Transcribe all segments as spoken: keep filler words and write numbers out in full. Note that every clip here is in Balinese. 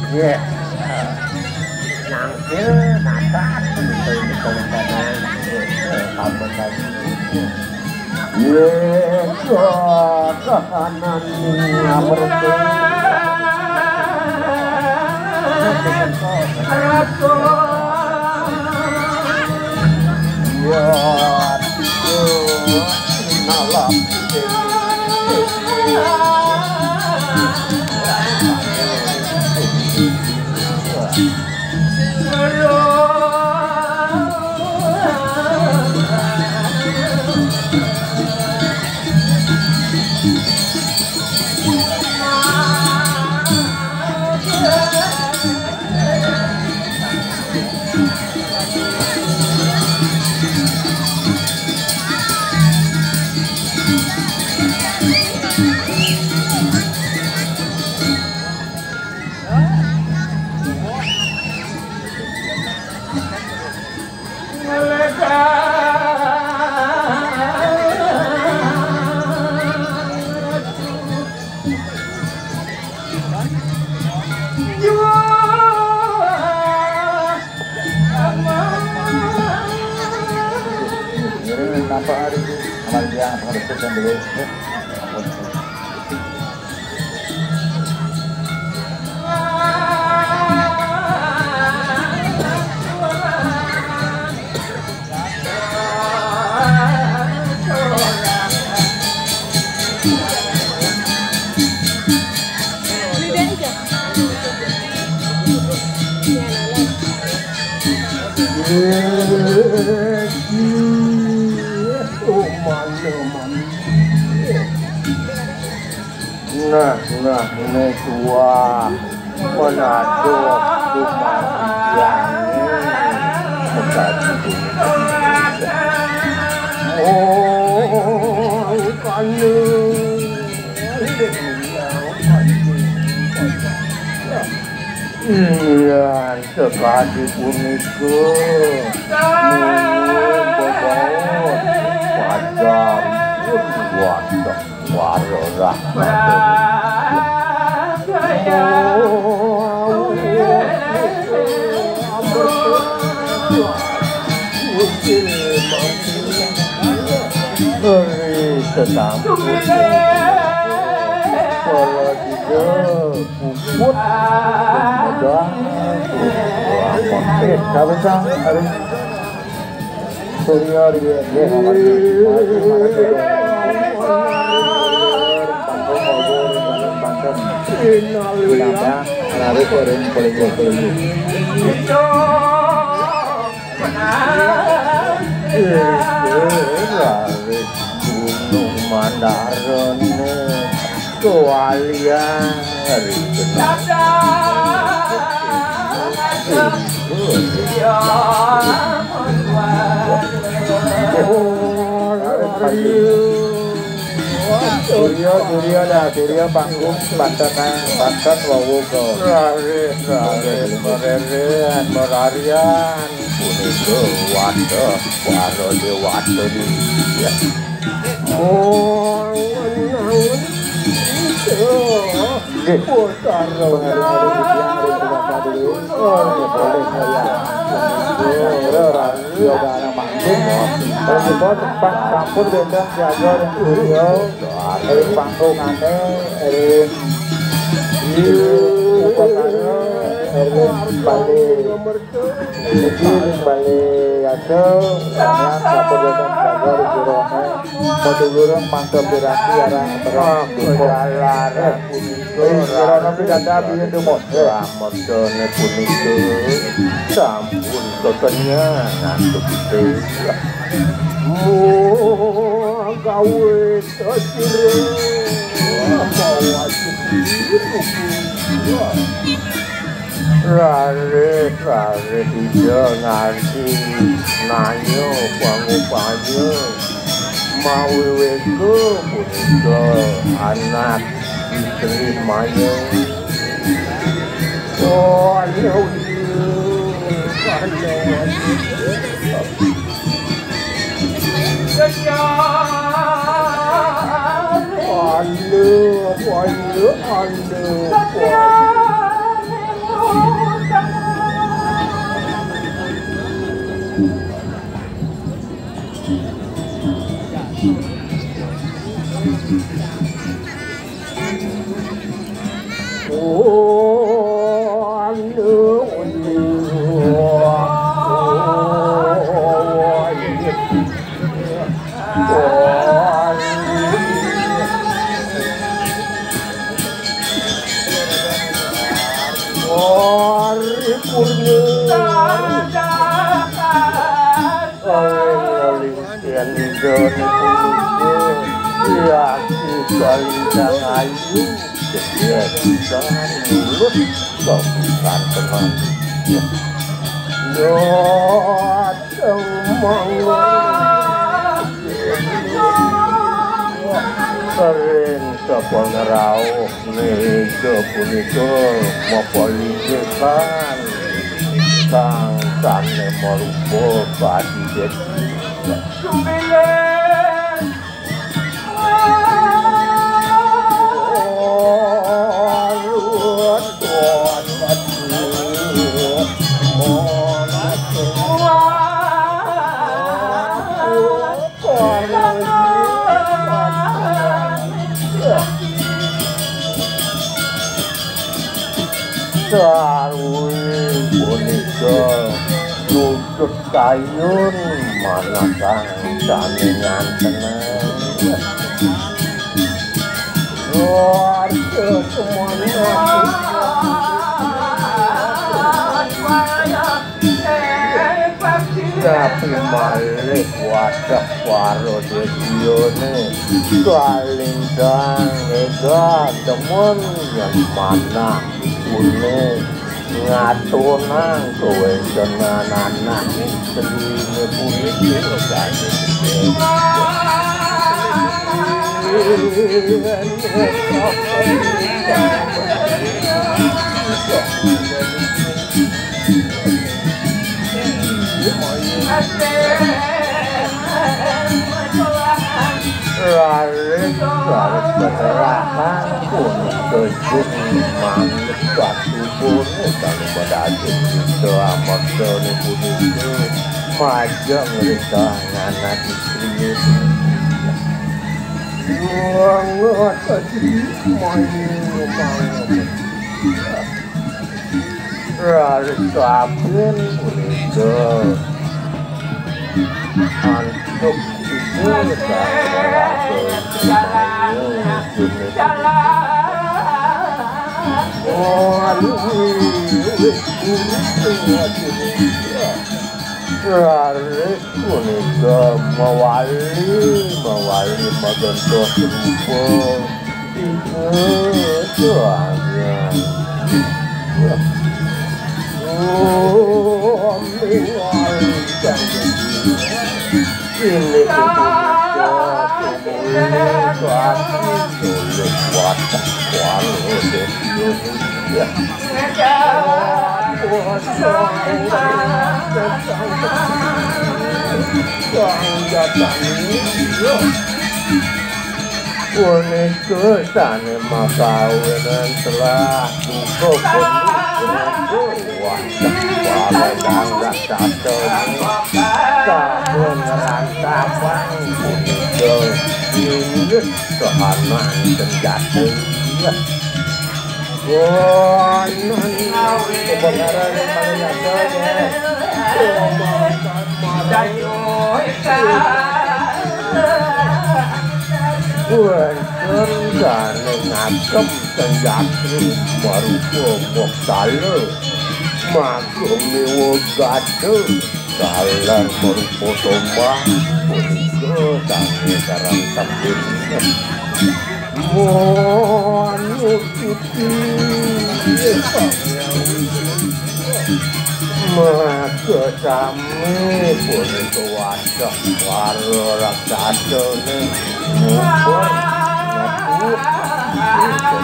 Nggih. Nangkil natas, nggih, kawentenan, nggih, kawentenan. Nggih, kahanan ngamreti. Ratu. Iya, iya, malam. Ngiring nampak hari ini, amal yang pengeretuk yang beliau. Nah, nah, ini tua. Menaduh kumasiang menaduh. Oh, kanu. Iya, sekali punika. Nuwun bebaos padam pun wadah. Warorah. Beri sesambut. Para dina puput. Mudah. Wah, konten. Saben sang, aduh. Surya di, di, Gunung Mandarane kewalian. Surya, Surya, dah, Surya panggung, pantenan, panten wau ke. Raris, raris, mererian, merarian. Punika wadah, para dewata. Oh, nggih. Pengharum-harum tiang ring Kota Dulu. Oh, nggih, boleh, ya. Nggih, Pak, sampun wénten siaga ring studio, ring panggungane, ring upakara, ring bale. Niki ring bale yasa, sampeyan sampun wonten sabar jerone. Paduluran mangsa piranti arang terang duka. Ring jerone pidatah biyen dumun. Ramadane punika sampun kekenyang antuk kita. Muh gawe sesire. Wah, bawa sesire. Raris, raris ija nganti nanya pangupanya mawiweka punika anak istri maya. Oh, iya, iya. Aduh, aduh, aduh. Paripurna. Kalingking ida niku, yaki kalintang ayu, sedia kita mulut kebukan teman. Ya, temang. Sering sapangrauh. Meja punika mapalinggihan sang sane marupa kadidit. Sarwi punika nyujut kayun manah sang sane ngantenang. Warga semuanya. Tapi malih wadah para desiyane kalintang ega demen yen manah gune ngatonang kawentenan anak istrine puniki. Raris, raris keserahan punika jumangkah batu bone kang madaging kita amakdane punika majeng ring kahangan istri. Banget tadi main banget. Raris kabin punika antuk itu. Raris punika mawali, mawali magentos rupa. Tiga doangan. Oh, mawali. Ini punika tumuli kaki oleh watak kuala desa. Ya. Punika sane makawinan telah duka penuh. Wah, para dang raksasa. Sampun ngrantapang punika inggih kahanan senjata. Wonten kebenaran yang paling nyata, ya. Wonten sane ngakem senjata marupa moksala, maga mewa gada. Taler marupa tombak punika sami sareng tembung. Manututi maka sami punika wadah para raksasane mubur metu.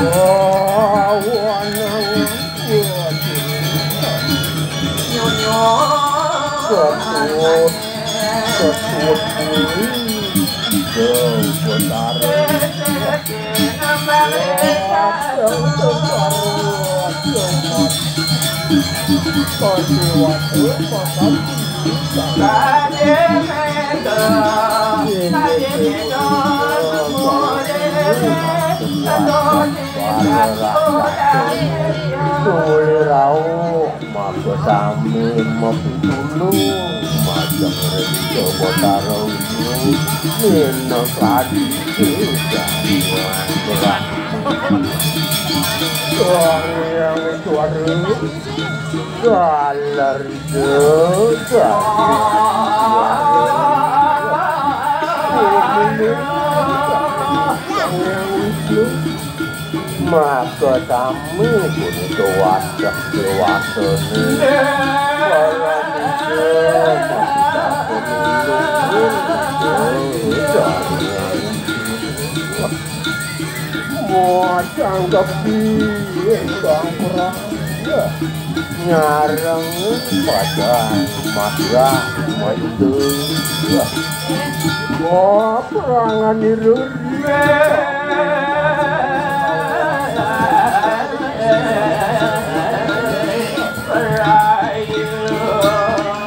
Wawanang. Nyonya. Kesuwun, kesuwun kuwi. Betara. Suwé rauh, maka sami mapitulung majeng ring Déwa Tara Wisnu. Minangka Sang Hyang Suara, galar, galar. Maka sami punika wadah déwasané. Para déwa, maka sami nulung. Wah, sanggepi ingkang praya. Nyareng padang madrah maida. Wah, perangan iruri.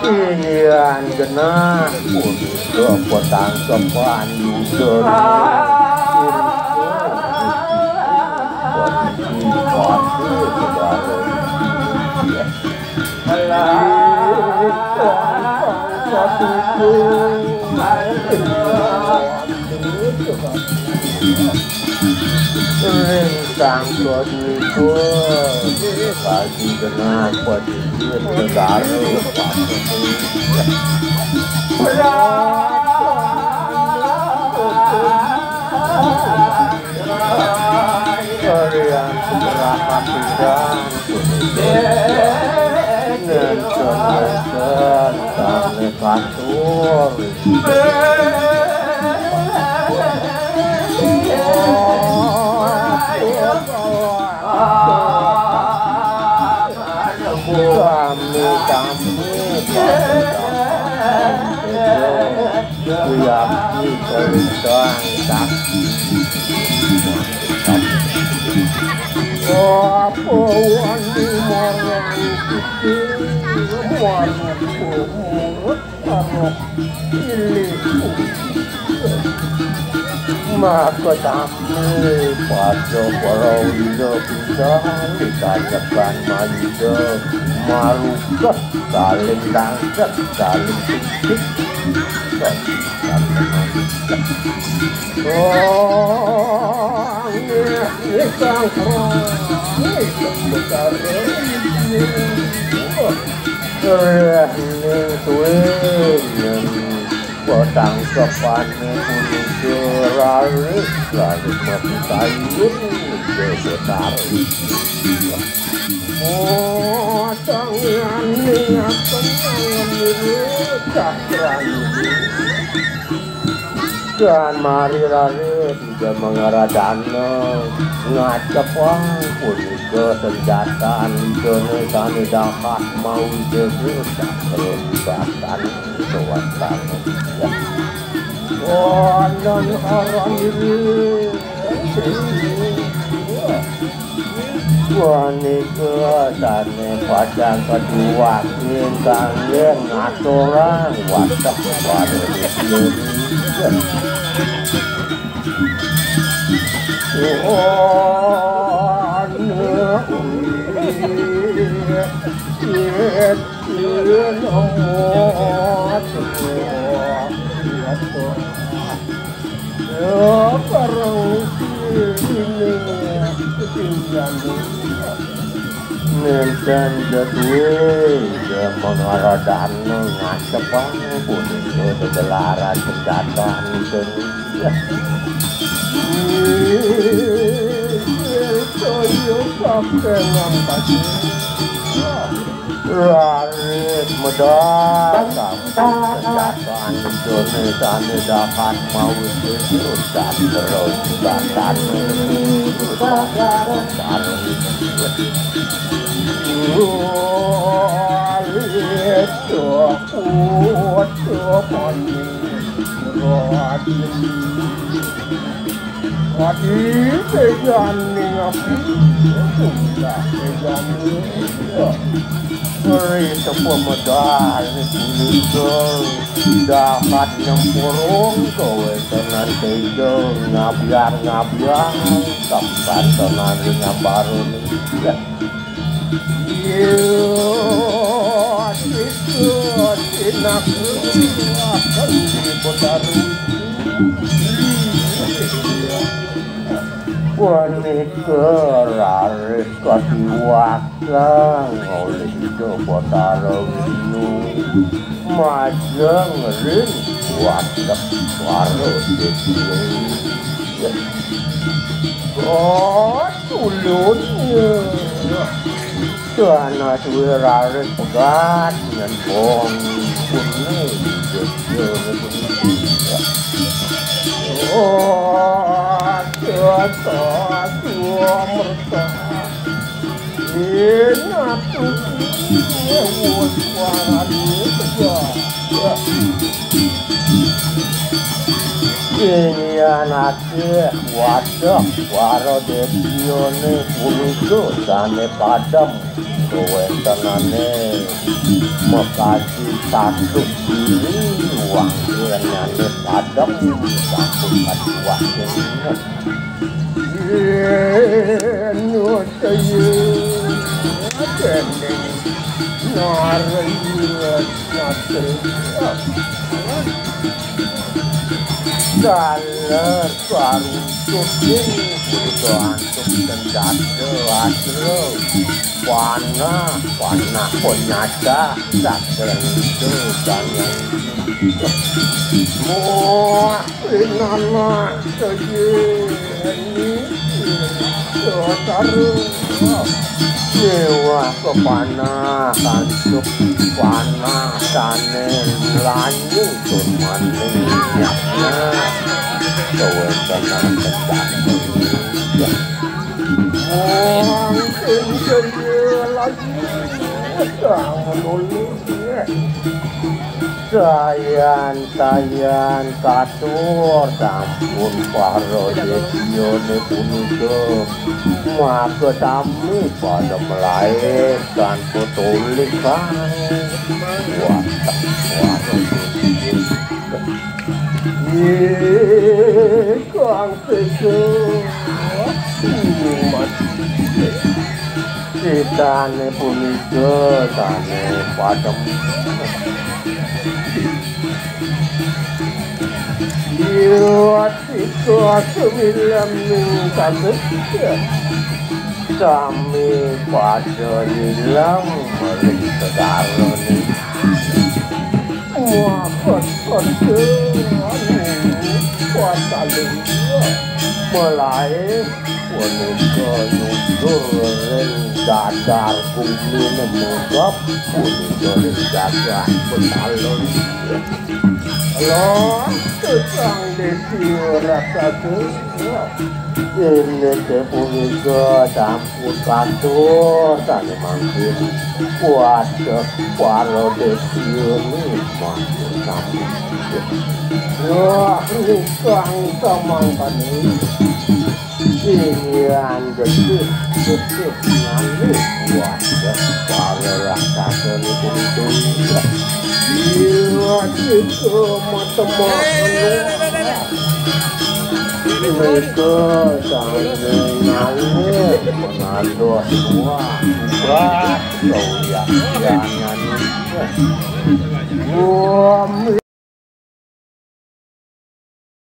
Inggihan genah punika patangkepan Yuda. Ring sangkanipun, kadi genah padikit negara. Kalian seberapa pisan, nenten, nenten, kami katur. Kami, kami, kami. Kuyaki kentang tak. Apa wani marang kita, marang pemurut, marang pilih. Maka sami pada para wira kita ditanyakan mayuda maruket saling tangkep, saling tungkit. Oh, nggih, nggih, Sang Prabu, nggih, Sang Betara. Eh, ning suwe, yen patangkepane punika raris, raris mati kayun, nggih, Betara. Oh, tangian ning atengan niru cakrani. Dan mari raris Ida Mangaradana ngacepang punika senjatan Idane sane dahat mawi geger cakra satan sewastane. Wonten aran diri. Wanika sane pacang kaduwakin kangge ngaturang watek pada Wisnu. Ya, parang sini. Nenten jadwe, ya, mangaradana ngacepang punika gegelaran senjata nenten. Kaya kapengan tadi. Laris medal, sampun senjataan Indonesia dapat mawi urusan terus batane. Laris, waduh, waduh, Raden. Raden, béjani ngapi? Sudah béjani. Beri sepemedal punika. Dahat nyempurung kawéntenan téja ngabyar-ngabyar kapantenan ring ambarane. Iya, itu, tinaka, akan diputaru. Punika raris katiwakang olih Ida Batara Wisnu majeng ring wadek Wara Déwa. Oh, tulunnya. Sanes wiraris pegat nyembong pune jejene puniki. Oh, jasa dua merta. Inatu suarane pegat. Ing yan asih wadek Wara Déwa punika sane padem kawéntenane makadi satus diri wangkirnyane padem sampun katuah. Yen nucaya dening Narendra Satria. Daler karucut ing punika antuk sendata asra. Panah, panah panyata, sakrenta kanyang. Wah, pinanah saja. Saudara. Nyewa kepanah, antuk panah, sane lanyung tur maning. Nah, kawéntenan tentang. Wong sing kaya lagi. Jangan oleh. Sayan, sayan, katur sampun para déwiyane punika. Maka sami pada melair tanpa tolikan. Watak para déwiyane. Ih, Kang Tejo. Ih, mati. Sitane punika sane padem. Iya, tika semilam ning kaget. Sami pada nyilam ring sedarane. Maka pada anu, kuat alim. Melae punika nyudur ring dadar bumi nemungkep punika ring jagat Betalun. Lon tukang desi raksasa. Inggih punika sampun katur sane mangkin. Kuasa para desi ini mangkin sami. Wah, tukang samangkane. Inggihan getih, getih ngalih. Wadah, para raksasa nipun itu. Iya, itu mata-mata. Mereka saling ngalih, mengaduh dua, dua, kau yang jangan. Wah,